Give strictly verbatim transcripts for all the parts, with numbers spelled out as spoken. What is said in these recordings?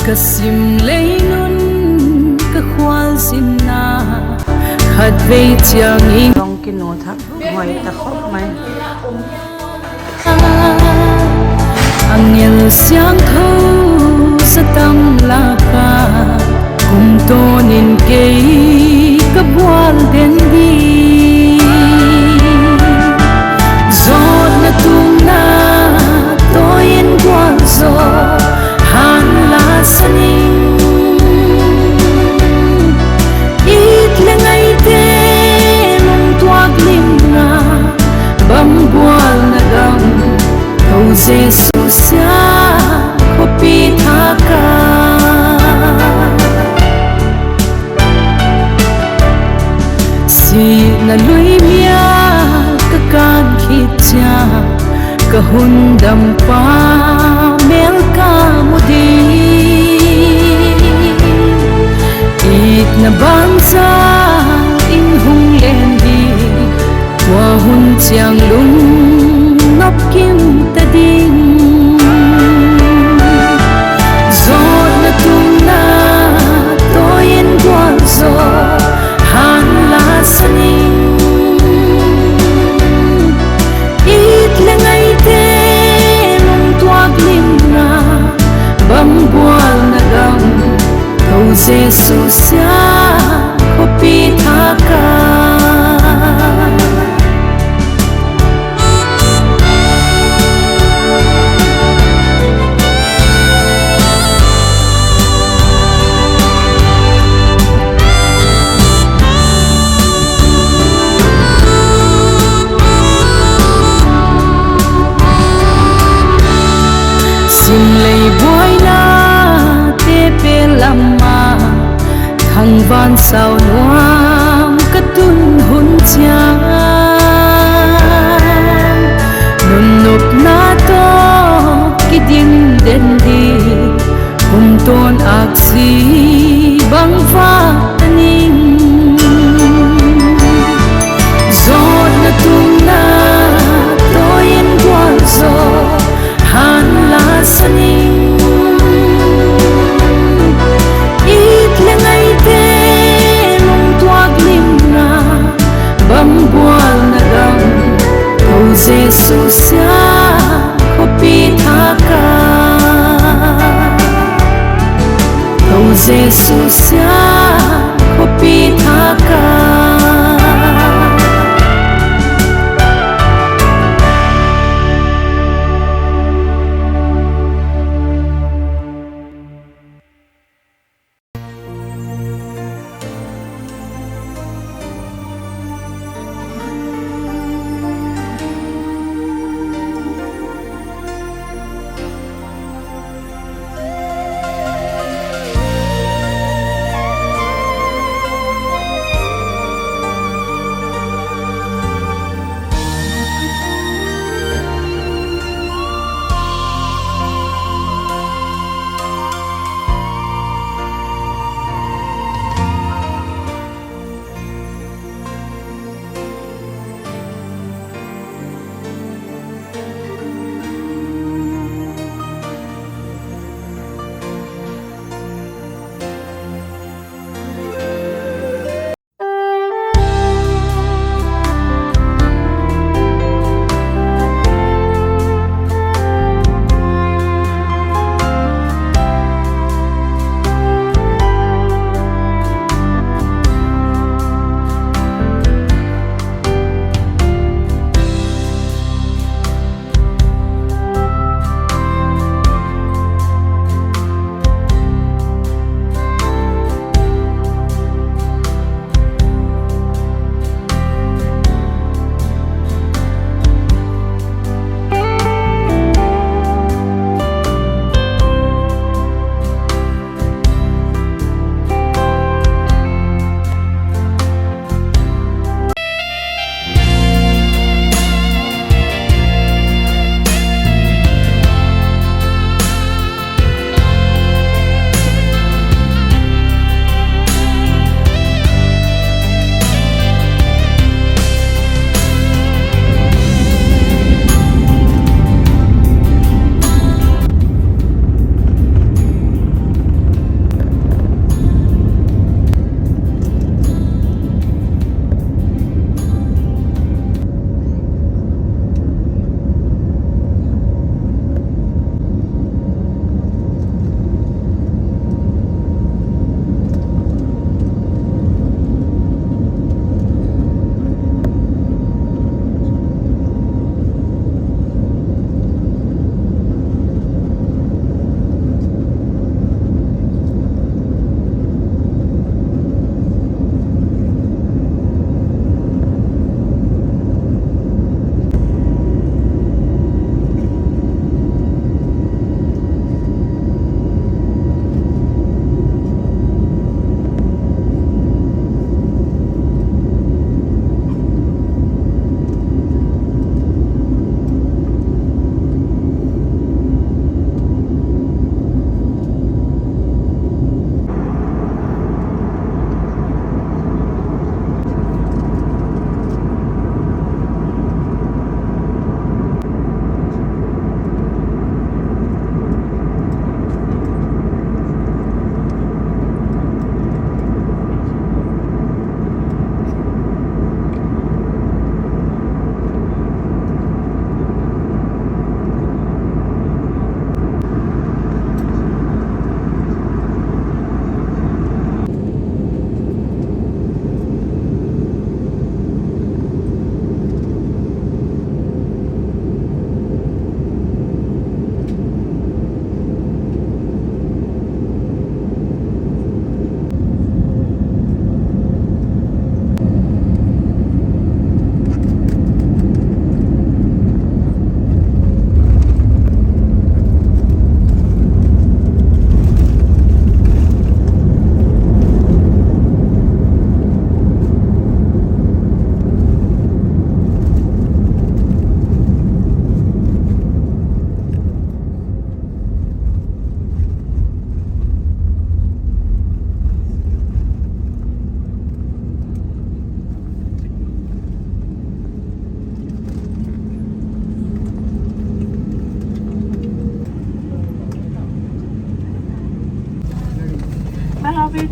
Ka sim lei nun ka khualzinna, khatvei chiang in dong kinu thak hoi ta khop mai. Angel siangthou za tam lak ah, kumtuang in kei ka bual den di. Zawtna tungna tawi in gual zaw, han la sa ning. It leh ngaite lungtuak lim a, bang bualna gam, Tho Jesu sia, khawpi thak a. Sihna lui mial ka kân khit chia, ka hun dampa mêl ka mu di. Itna bangza in hung len di, tua hun chiang lungnop kim ta ding. Zawtna tungna tawi in gual zaw, han la sa ning. It leh ngaite lungtuak lim a, bang bualna gam, Tho Jesu sia, khawpi thak a. Simlei buainate pêl lam a, thangvan sau nuam ka tun hun chiang, nunnopna tawh kidim den di, kumtuang aksi bang vâk ta ning. Zawtna tungna tawi in gual zaw, han la sa ning. It leh ngaite lungtuak lim a, bang bualna gam, Tho Jesu sia, khawpi thak a. Tho Jesu sia, khawpi thak a.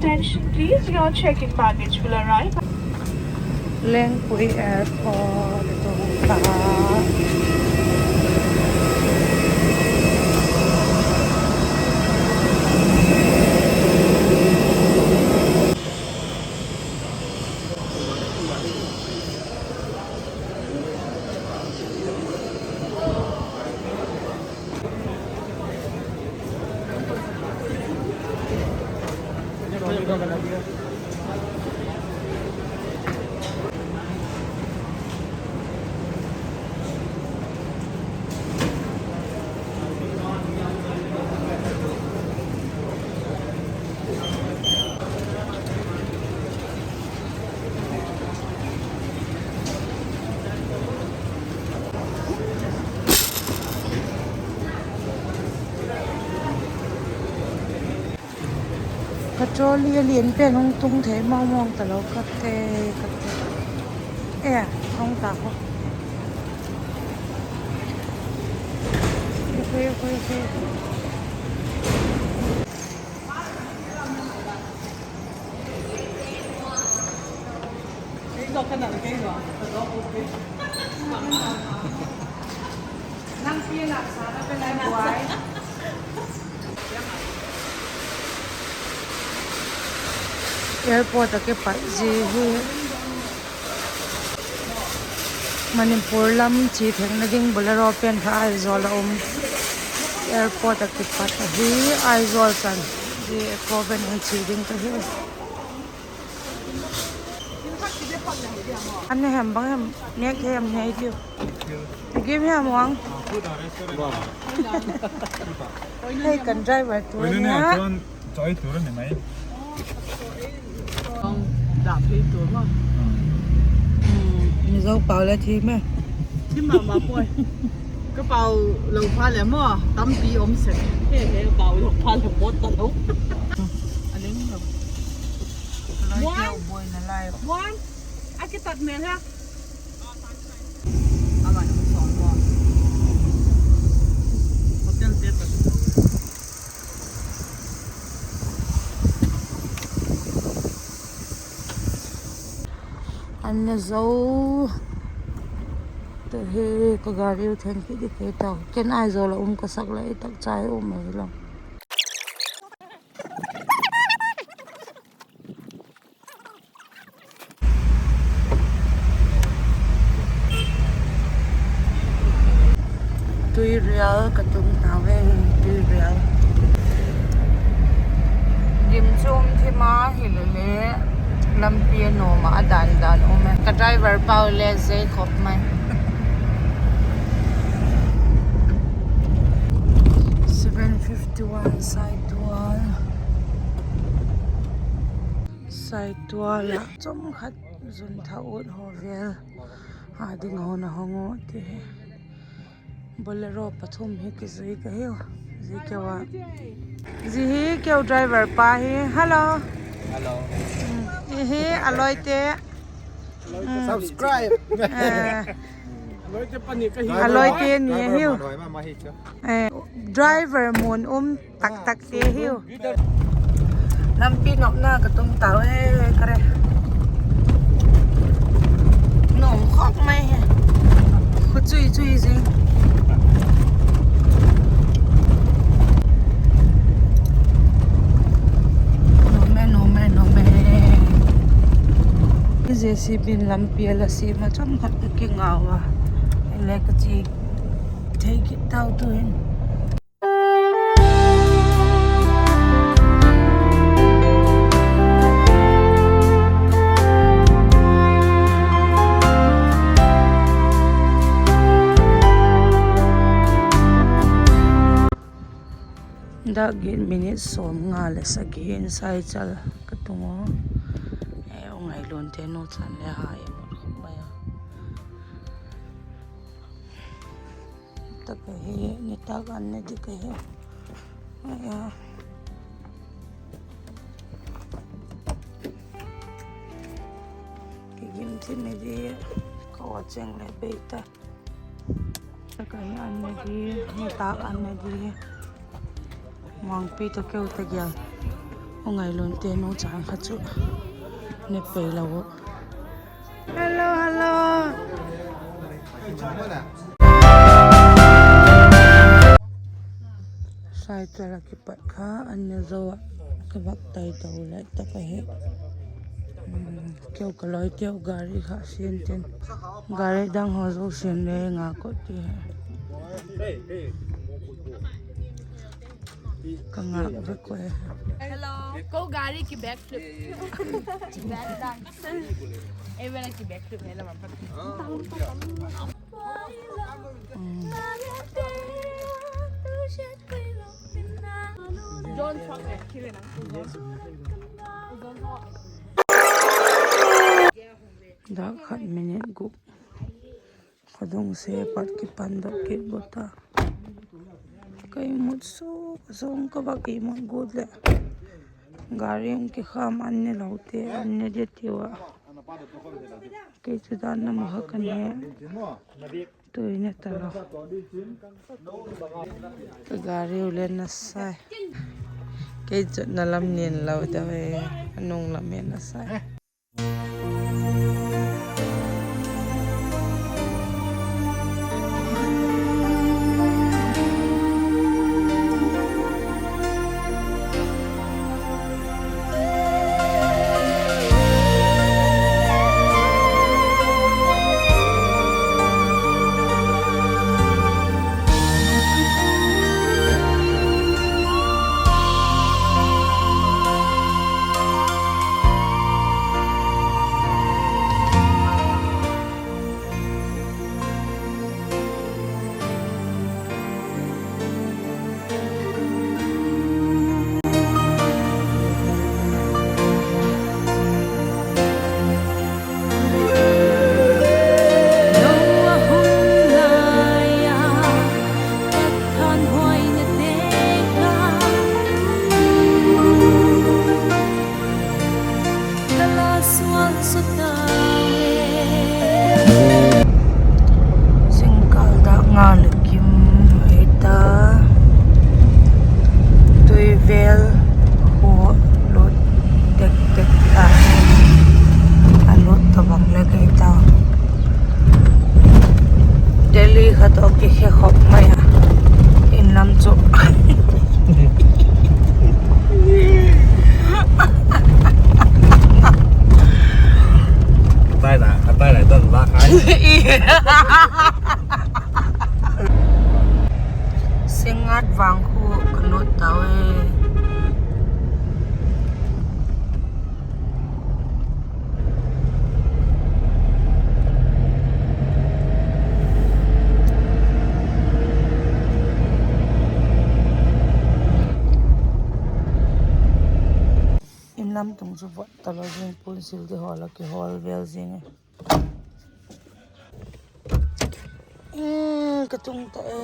Attention please, your check-in baggage will arrive. Lengpui Airport a tung ta. Ka trolley a lian pen hung tung thei mawngmawng talo ka te, ka te. E, hung ta kha. Okay, okay, okay. Airport ah kipat zia hi. Manipur lam chia thengna ding Bolero pen kha Aizawl a um. Airport ah kipat ahi, Aizawl chan. Zia Eco Van ah chia ding ka hi. An ne hem bang hem, nek hem nei diu. Game hem wang. Hei kan driver tur a nia. Choi tur a ni mai. Kong da phei tur ma. Mizo pau le thi me. Thi ma ma poi. Ka pau lo pha le maw, tampi um sek. He he, pau lo pha le maw ta lo. A ling lo. One. One. A kitat mel ha. Ama na sawng maw. Hotel te ta. An ne zo. Te hi ka gari u theng kit di kei tau. Ken Aizawl a um ka sak le i tak chai um mai lo. Tuirial ka tung tau e, Tuirial. Gim chu um thim a hile le, lampi a nuam a, a dan dan um e. Ka driver pau le zei khop mai. Seven fifty one Saitual. Saitual ah chawm khat zun tha ut haw vel a ding a hun a hong u ti hi. Bolero pathum hi kizui ka hiu. Zia keu a, zia hi keu driver pa hi. Hello. Hello. I hi a loite. Subscribe. A loite ni a hiu. Driver mun um taktakte hiu. Lampi nopna ka tung tau e, ka re. Nop khawk mai hi. Khu chui chui zing. Nop e, nop e, nop e. JCB in lampi a la siam a, chawm khat ka kingau a. Le ka chi thei kit tau tu'hin. Dak gin minute sawmnga leh sagi in Saichal ka tung u. E, u ngailuante nu chan le ha i mut khawp mai a. Tak ahi, nitâk an ne dik ahi. Kigim thim i di, ka aw cheng leh bei ta. Tak ahi an ne di, nitâk an ne di. Mangpi tawh keu ta gel. Ngailun te nu chan kha chu ne pei lo. Hello, hello. Cycle a kipat kha an ne zo ah ka vak tai to le tak ahi. Keu ka loi teu gari kha sian tin, gari dang haw zo sian le nga kot ti he. Ka ngak vek ua. Hello. Ko gari ki backflip. Back dance. Ei, wala ki backflip he la ma. John Trump eh, kiri na. Dak khat minute guk. Khadung se pat kipan dok kit go ta. Ka imut suk suk ka vak imut gut leh gari hung kikham an ne lo te, an ne dia tiu a. Kei chu dan lam kha ka ne. Tui ne ta lo. Ka gari u le na sai. Kei chu na lam nin lo da ve. A nung lam e na sai. Zingkal dak nga le kim hita. Tuivel khu lut tek tek ta. A lut tawhbang le kei ta. Delhi kha tawh kikhe khop mai a. In lam chu. Taina, a taina don ba khai. Sengat vang khu ka lut tau e. In lam tung chu vot talo zing pun sil ti hawl a kihawl vel zing e. Ka tung ta e.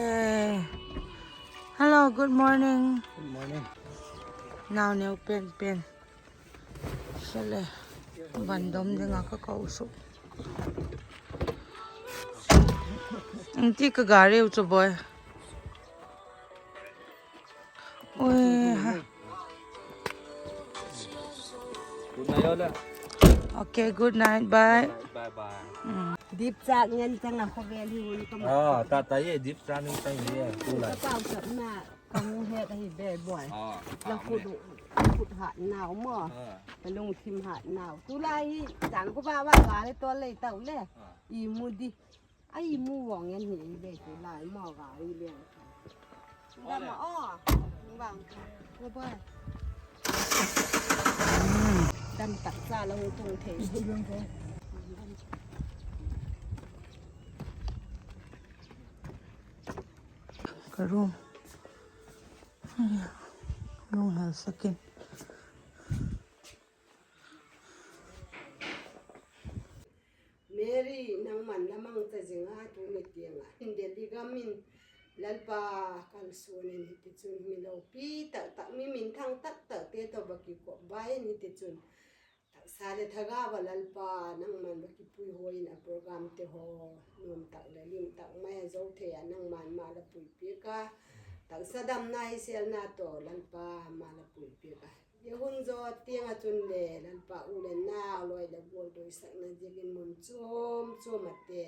Hello, good morning. Good morning. Nau neu pen pen. Sale. Van dom ding a ka ko su. Engti ka gari u chu boi. Ui ha. Good night, Ola. Okay, good night, bye. Good night, bye bye. Dip chak ngen chang a khovel hi hun ka ma. Ah, ta ta ye, dip chak ngen chang ye. Ka pau chak na, ka mu het ahi be boi. Ah, la khut, khut hat nau maw. Ka lungthim hat nau. Tulai hi, chang ko ba ba ba le tol lei tau le. I mu di. Ai mu wang en hi ei ve ti lai maw gari lian. Dam a aw. Bang. Lo boi. Dam tak cha lo tung thei. Ka room. Lunghel sak in. Mary, nangman la mangcha zing a, tuni tiang a hin Delhi gam in Lalpa kalsuan in, hiti chun mi lopi tak tak, mi minthang tak tak te tawh va kikop bai in, hiti chun taksa leh thagau a Lalpa nangman va kipuihuai in, a program te haw nuam tak leh lim tak mai a zo thei a nangman ma la puipiak a, taksa damna, hisêlna tawh Lalpa ma la puipiak a. Zia hun zaw tiang ah chun le Lalpa u leh nau lawi leh gual doisakna ziakin mun chuam chuam ate,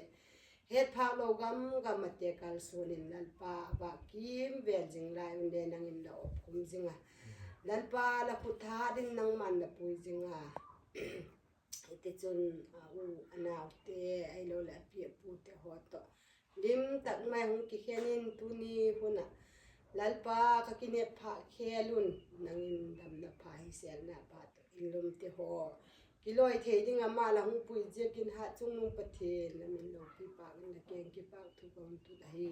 het phâk lo gam gam ate kalsuan in Lalpa, a vâk kîmvêl zing lai un le nang in la awp khum zing a, Lalpa la khut hat in nangma'n la pui zing a, hitichun a u a naute ahiloleh a pi a pute haw tawh lim tak mai hung kikhen in tuni hun ah Lalpa ka kinep phâk khêl un, nang in damna pha, hisêlna pha tawh in lum ti haw kilawi thei ding ama la hung pui ziakin Hatchungnung Pathian, la min lopi pâk in la kiang kipâk thu ka hun tut ahi.